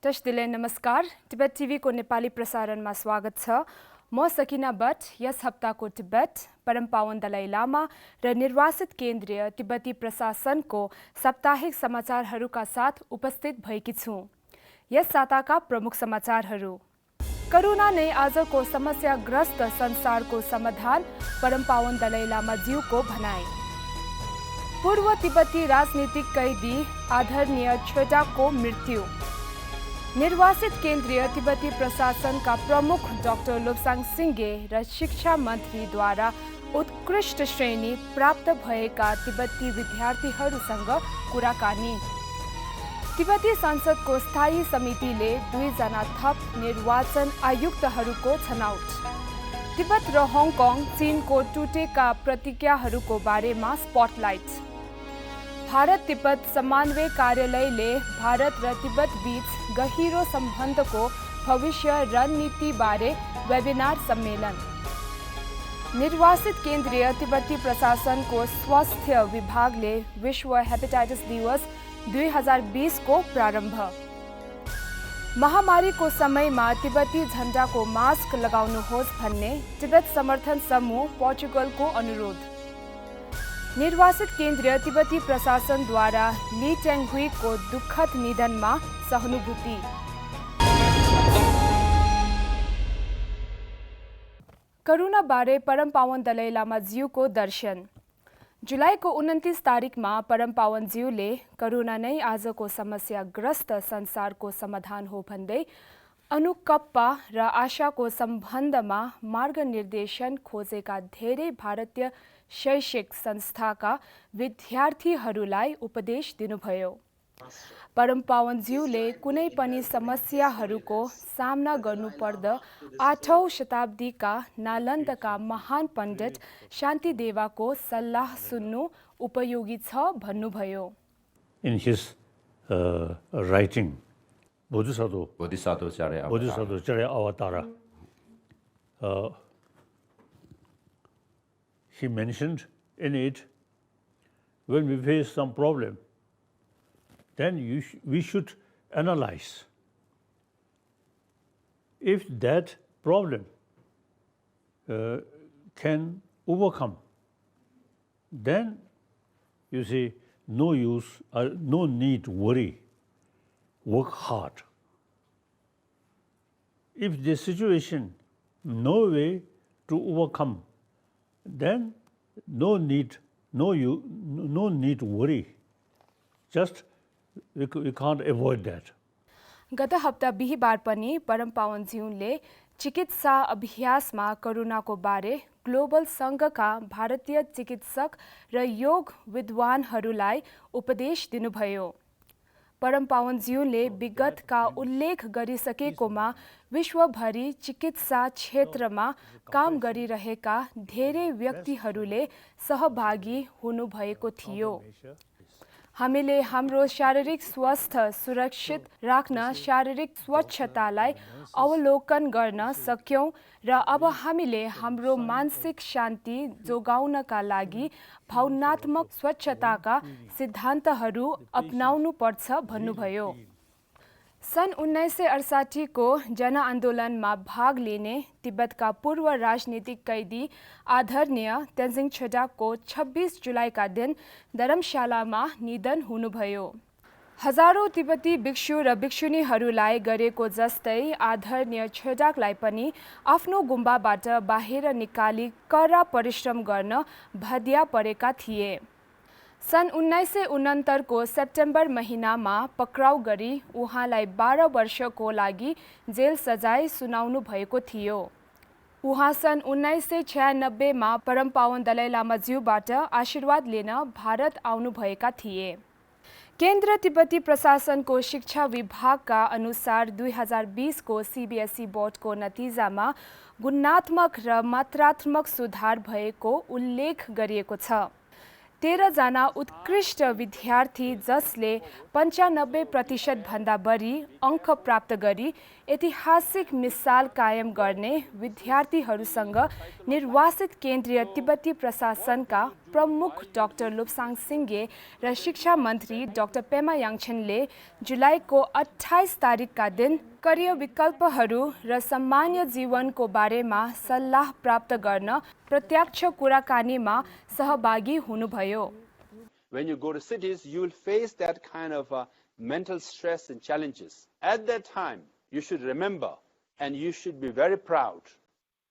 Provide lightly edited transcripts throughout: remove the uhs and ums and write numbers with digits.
तस्दिले नमस्कार, Tibet TV को नेपाली प्रसारणमा स्वागत छ। म सकिना बट यस हप्ताको टिबेट, परम पावन दलाई लामा र निर्वासित केन्द्रीय तिब्बती प्रशासनको साप्ताहिक समाचारहरूका साथ उपस्थित भएकी छु। यस साताका प्रमुख समाचारहरू। कोरोना नै आजको समस्याग्रस्त संसारको समाधान, परम पावन दलाई लामा ज्यूको भनाई। पूर्व तिब्बती राजनीतिक कैदी आदरणीय छोएडाकको मृत्यु। निर्वासित केन्द्रीय तिब्बती प्रशासनका प्रमुख डाक्टर लोब्साङ सिङ्गे र शिक्षा मन्त्रीद्वारा उत्कृष्ट श्रेणी प्राप्त भएका तिब्बती विद्यार्थीहरूसँग कुराकानी। तिब्बती संसदको स्थायी समितिले 2 जना थप निर्वाचन आयुक्तहरूको छनौट। तिब्बत र हङकङ चीनको टुटेका प्रतिज्ञाहरूको बारेमा स्पटलाइट। भारत तिब्बत समन्वय कार्यालयले भारत र तिब्बत बीच गहिरो सम्बन्धको भविष्य रणनीति बारे वेबिनार सम्मेलन। निर्वासित केन्द्रीय तिब्बती प्रशासनको स्वास्थ्य विभागले विश्व हेपेटाइटिस दिवस 2020 को प्रारम्भ। महामारीको समयमा तिब्बती झण्डाको मास्क लगाउनुहोस् भन्ने तिब्बत समर्थन समूह पोर्चुगलको अनुरोध। निर्वासित केन्द्रीय तिब्बती प्रशासनद्वारा ली टेङहुईको दुःखद निधनमा सहानुभूति। कोरोना बारे परम पावन दलाई लामा ज्यूको दर्शन। जुलाईको 29 तारिकमा परम पावन ज्यूले कोरोना नै आजको समस्याग्रस्त संसारको समाधान हो भन्दै अनुकम्पा र आशाको सम्बन्धमा मार्गनिर्देशन खोजेका धेरै भारतीय शैक्षिक संस्थाका विद्यार्थीहरूलाई उपदेश दिनुभयो। परम पावन ज्यूले कुनै पनि समस्याहरूको सामना गर्नुपर्दा 8औं शताब्दीका नालन्दाका महान पण्डित शान्तिदेवाको सल्लाह सुन्नु उपयोगी छ भन्नुभयो। In his writing, Bodhisattva Charya Avatara, he mentioned in it, when we face some problem, then we should analyze. If that problem can overcome, then you see no use, no need to worry, work hard. If the situation no way to overcome, then no need to worry. Just we can't avoid that. गत हप्ता बिहीबार पनि परम पावन ज्यूले चिकित्सा अभ्यासमा कोरोनाको बारे ग्लोबल संघका भारतीय चिकित्सक र योग विद्वानहरूलाई उपदेश दिनुभयो। परम पावन ज्यूले विगतका उल्लेख गरिसकेकोमा विश्वभरि चिकित्सा क्षेत्रमा काम गरिरहेका धेरै व्यक्तिहरूले सहभागी हुनुभएको थियो। हामीले हाम्रो शारीरिक स्वास्थ्य सुरक्षित राख्न शारीरिक स्वच्छतालाई अवलोकन गर्न सक्यौं र अब हामीले हाम्रो मानसिक शान्ति जोगाउनका लागि भावनात्मक स्वच्छताका सिद्धान्तहरू अपनाउनु पर्छ भन्नुभयो। सन् 1968 को जनआन्दोलनमा भाग लिने तिब्बतका पूर्व राजनीतिक कैदी आदरणीय तेन्जिङ छोएडाकको 26 जुलाईका दिन धर्मशालामा निधन हुनुभयो। हजारौं तिब्बती भिक्षु र भिक्षुणीहरूलाई गरेको जस्तै आदरणीय छोएडाकलाई पनि आफ्नो गुम्बाबाट बाहिर निकाली कडा परिश्रम गर्न बाध्य परेका थिए। सन् 1969 को सेप्टेम्बर महिनामा पक्राउ गरी उहाँलाई 12 वर्षको लागि जेल सजाय सुनाउनु भएको थियो। उहाँ सन् 1996 मा परम पावन दलाई लामा ज्यूबाट आशीर्वाद लिन भारत आउनुभएका थिए। केन्द्र तिब्बती प्रशासनको शिक्षा विभागका अनुसार 2020 को सीबीएसई बोर्डको नतिजामा गुणात्मक र मात्रात्मक सुधार भएको उल्लेख गरिएको छ। 13 जना उत्कृष्ट विद्यार्थी जसले 95% भन्दा बढी अंक प्राप्त गरी ऐतिहासिक मिसाल कायम गर्ने विद्यार्थीहरूसँग निर्वासित केन्द्रीय तिब्बती प्रशासनका प्रमुख डाक्टर लोप्साङ सिङ्गे र शिक्षा मन्त्री डाक्टर पेमा याङछेनले जुलाईको 28 तारिकका दिन करियर विकल्पहरू र सामान्य जीवनको बारेमा सल्लाह प्राप्त गर्न प्रत्यक्ष कुराकानीमा सहभागी हुनुभयो। When you go to cities, you will face that kind of mental stress and challenges. At that time, you should remember and you should be very proud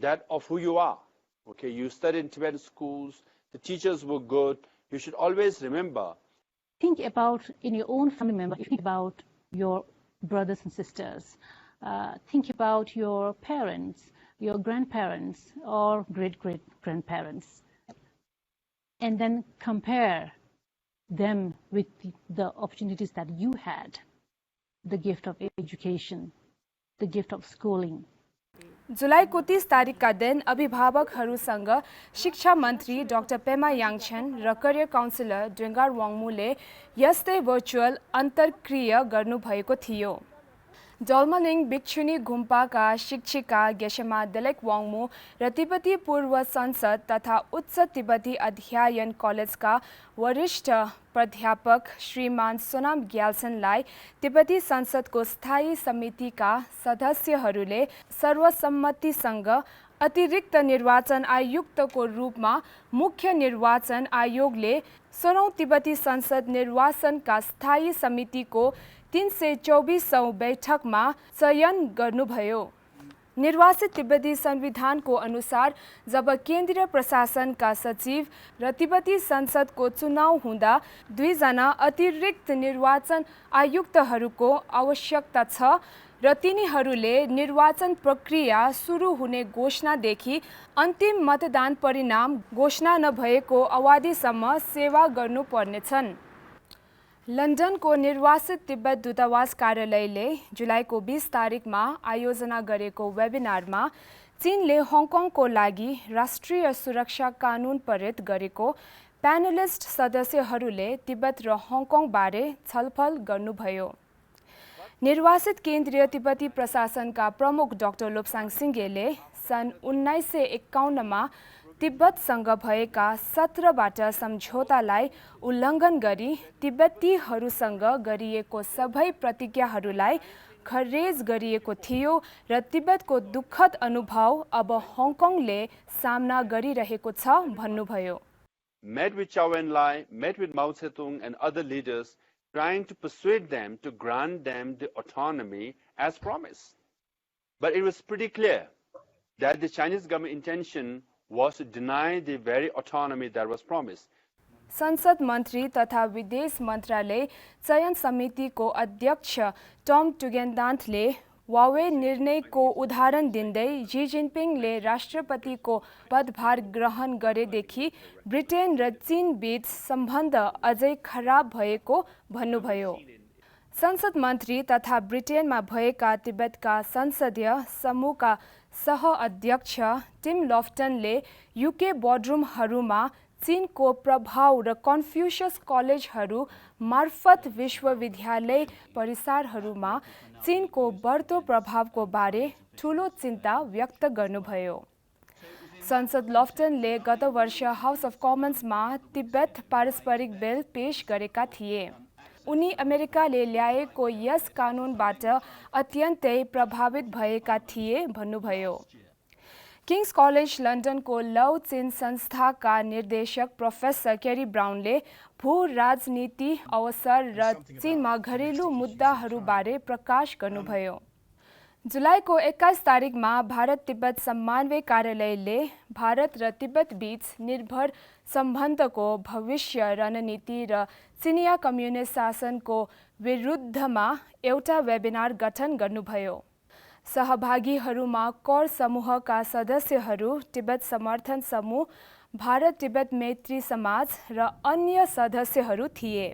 that of who you are. Okay, you studied in Tibetan schools, the teachers were good. You should always remember. Think about in your own family member, think about your brothers and sisters. Think about your parents, your grandparents, or great-great-grandparents. And then compare them with the opportunities that you had, the gift of education, the gift of schooling. जुलाईको 30 तारिकका दिन अभिभावकहरूसँग शिक्षा मन्त्री doctor पेमा याङछेन र career counsellor डेङ्गार वाङमुले यस्तै virtual अन्तर्क्रिया गर्नुभएको थियो। डल्मलिङ भिक्षुनी गुम्पाका शिक्षिका गेशेमा देलेक वाङमु र तिब्बती पूर्व संसद तथा उच्च तिब्बती अध्ययन कलेजका वरिष्ठ प्राध्यापक श्रीमान सोनाम ग्याल्सनलाई तिब्बती संसदको स्थायी समितिका सदस्यहरूले सर्वसम्मतिसँग अतिरिक्त निर्वाचन आयुक्तको रूपमा मुख्य निर्वाचन आयोगले 16औं तिब्बती संसद निर्वाचनका स्थायी समितिको 324औं बैठकमा चयन गर्नुभयो। निर्वाचित तिब्बती संविधानको अनुसार जब केन्द्रीय प्रशासनका सचिव र तिब्बती संसदको चुनाव हुँदा 2 जना अतिरिक्त निर्वाचन आयुक्तहरूको आवश्यकता छ र तिनीहरूले निर्वाचन प्रक्रिया सुरु हुने घोषणादेखि अन्तिम मतदान परिणाम घोषणा नभएको अवधिसम्म सेवा गर्नुपर्नेछन्। लन्डनको निर्वासित तिब्बत दूतावास कार्यालयले जुलाईको 20 तारिकमा आयोजना गरेको वेबिनारमा चीनले हङकङको लागि राष्ट्रिय सुरक्षा कानुन पारित गरेको प्यानलिस्ट सदस्यहरूले तिब्बत र हङकङ बारे छलफल गर्नुभयो। निर्वासित केन्द्रीय तिब्बती प्रशासनका प्रमुख डाक्टर लोप्साङ सिङ्गेले सन् 1951 मा तिब्बतसँग भएका 17बाट सम्झौतालाई उल्लङ्घन गरी तिब्बतीहरूसँग गरिएको सबै प्रतिज्ञाहरूलाई खरेज गरिएको थियो र तिब्बतको दुःखद अनुभव अब हङकङले सामना गरिरहेको छ भन्नुभयो। Met with Zhou Enlai, met with Mao Zedong and other leaders, trying to persuade them to grant them the autonomy as promised. But it was pretty clear that the Chinese government intention was to deny the very autonomy that was promised. संसद मन्त्री तथा विदेश मन्त्रालय चयन समितिको अध्यक्ष Tom टुगेन्डान्थले Huawei निर्णयको उदाहरण दिँदै जी जिनपिङले राष्ट्रपतिको पदभार ग्रहण गरेदेखि ब्रिटेन र चीन बीच सम्बन्ध अझै खराब भएको भन्नुभयो। संसद मन्त्री तथा ब्रिटेनमा भएका तिब्बतका संसदीय समूहका सह-अध्यक्ष टिम लफ्टनले युके बोर्डरुमहरूमा चीनको प्रभाव र कन्फ्युसियस कलेजहरू मार्फत विश्वविद्यालय परिसरहरूमा चीनको बढ्दो प्रभावको बारे ठूलो चिन्ता व्यक्त गर्नुभयो। संसद लफ्टनले गत वर्ष हाउस अफ कमन्समा तिब्बत पारस्परिक बिल पेश गरेका थिए। उनी अमेरिकाले ल्याएको यस कानुनबाट अत्यन्तै प्रभावित भएका थिए भन्नुभयो। किङ्स कलेज लन्डनको लौ चीन संस्थाका निर्देशक प्रोफेसर केरी ब्राउनले भू-राजनीति अवसर र चीनमा घरेलु मुद्दाहरूबारे प्रकाश गर्नुभयो। जुलाईको 21 तारिकमा भारत तिब्बत समन्वय कार्यालयले भारत र तिब्बत बीच निर्भर सम्बन्धको भविष्य रणनीति र चिनिया कम्युनिस्ट शासनको विरुद्धमा एउटा वेबिनार गठन गर्नुभयो। सहभागीहरूमा कोर समूहका सदस्यहरू, तिब्बत समर्थन समूह, भारत तिब्बत मैत्री समाज र अन्य सदस्यहरू थिए।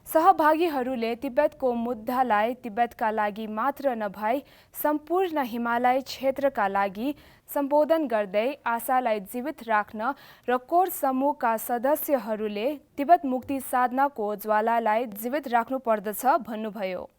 सहभागीहरूले तिब्बतको मुद्दालाई तिब्बतका लागि मात्र नभई सम्पूर्ण हिमालय क्षेत्रका लागि सम्बोधन गर्दै आशालाई जीवित राख्न र कोर समूहका सदस्यहरूले तिब्बत मुक्ति साधनाको ज्वालालाई जीवित राख्नु पर्दछ भन्नुभयो।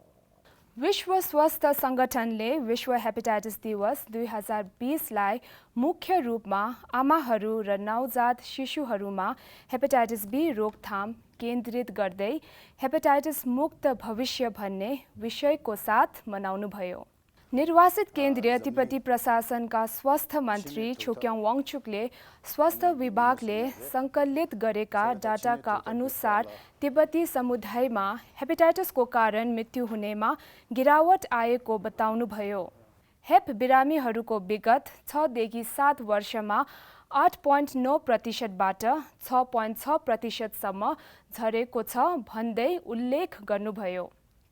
विश्व स्वास्थ्य सङ्गठनले विश्व हेपाटाइटिस दिवस 2020लाई मुख्य रूपमा आमाहरू र नवजात शिशुहरूमा हेपाटाइटिस बी रोकथाम केन्द्रित गर्दै हेपाटाइटिस मुक्त भविष्य भन्ने विषयको साथ मनाउनुभयो। निर्वासित केन्द्रीय तिब्बती प्रशासनका स्वास्थ्य मन्त्री छोक्याङ वाङचुकले स्वास्थ्य विभागले सङ्कलित गरेका डाटाका अनुसार तिब्बती समुदायमा हेपाटाइटिसको कारण मृत्यु हुनेमा गिरावट आएको बताउनुभयो। हेप बिरामीहरूको विगत 6 देखि 7 वर्षमा 8.9%बाट 6.6%सम्म झरेको छ भन्दै उल्लेख गर्नुभयो।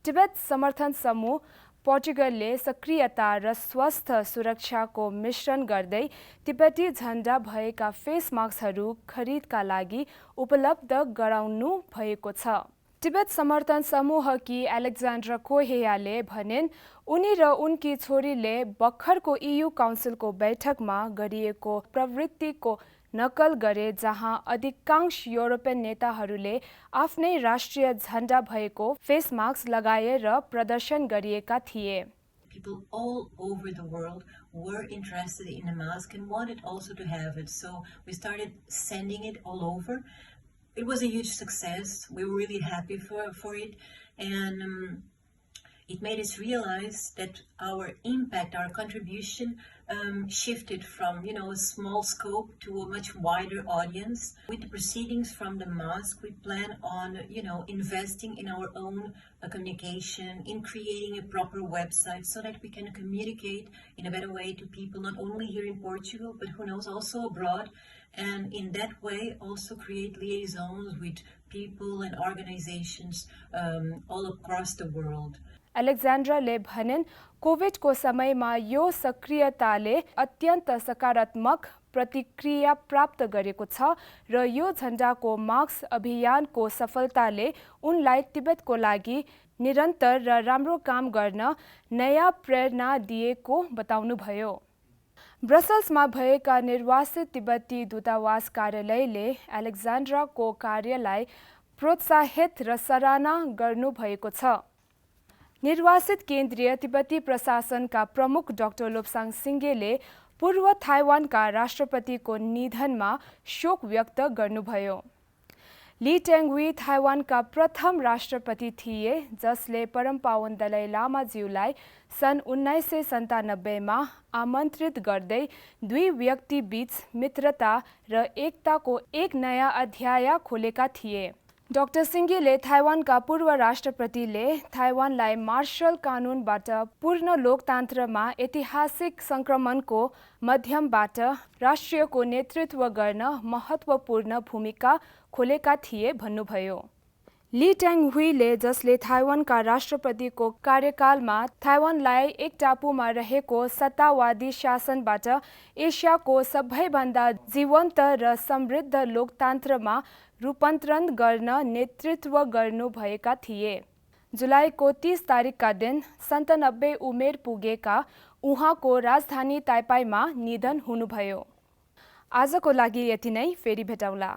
टिबेट समर्थन समूह पोर्चुगलले सक्रियता र स्वास्थ्य सुरक्षाको मिश्रण गर्दै तिब्बती झण्डा भएका फेस मास्कहरू खरिदका लागि उपलब्ध गराउनु भएको छ। टिबेट समर्थन समूहकी एलेक्जेन्ड्रा कोहेयाले भनिन् उनी र उनकी छोरीले भर्खरको EU काउन्सिलको बैठकमा गरिएको प्रवृत्तिको नकल गरे जहाँ अधिकांश युरोपियन नेताहरूले आफ्नै राष्ट्रिय झण्डा भएको फेस मास्क लगाएर प्रदर्शन गरिएका थिए। People all over the world were interested in a mask and wanted also to have it, so we started sending it all over. It was a huge success. We were really happy for it, and it made us realize that our impact, our contribution shifted from, a small scope to a much wider audience. With the proceedings from the mask, we plan on, investing in our own communication, in creating a proper website so that we can communicate in a better way to people, not only here in Portugal, but who knows, also abroad. And in that way, also create liaisons with people and organizations all across the world. एलेक्जेन्ड्राले भनिन् कोभिडको समयमा यो सक्रियताले अत्यन्त सकारात्मक प्रतिक्रिया प्राप्त गरेको छ र यो झण्डाको मास्क अभियानको सफलताले उनलाई तिब्बतको लागि निरन्तर र राम्रो काम गर्न नयाँ प्रेरणा दिएको बताउनुभयो। ब्रसल्समा भएका निर्वासित तिब्बती दूतावास कार्यालयले एलेक्जेन्ड्राको कार्यलाई प्रोत्साहित र सराहना गर्नुभएको छ। निर्वासित केन्द्रीय तिब्बती प्रशासनका प्रमुख डाक्टर लोप्साङ सिङ्गेले पूर्व थाइवानका राष्ट्रपतिको निधनमा शोक व्यक्त गर्नुभयो। ली टेङ्गवी थाइवानका प्रथम राष्ट्रपति थिए जसले परमपावन दलाई लामाज्यूलाई सन् 1997मा आमन्त्रित गर्दै दुई व्यक्ति बीच मित्रता र एकताको एक नयाँ अध्याय खोलेका थिए। डाक्टर सिङ्गेले थाइवानका पूर्व राष्ट्रपतिले थाइवानलाई मार्शल कानुनबाट पूर्ण लोकतन्त्रमा ऐतिहासिक सङ्क्रमणको माध्यमबाट राष्ट्रको नेतृत्व गर्न महत्त्वपूर्ण भूमिका खोलेका थिए भन्नुभयो। ली टेङ्गहुईले जसले थाइवानका राष्ट्रपतिको कार्यकालमा थाइवानलाई एक टापुमा रहेको सत्तावादी शासनबाट एसियाको सबैभन्दा जीवन्त र समृद्ध लोकतन्त्रमा रूपान्तरण गर्न नेतृत्व गर्नुभएका थिए। जुलाईको 30 तारिकका दिन 97 उमेर पुगेका उहाँको राजधानी ताइपाईमा निधन हुनुभयो। आजको लागि यति नै, फेरि भेटौँला।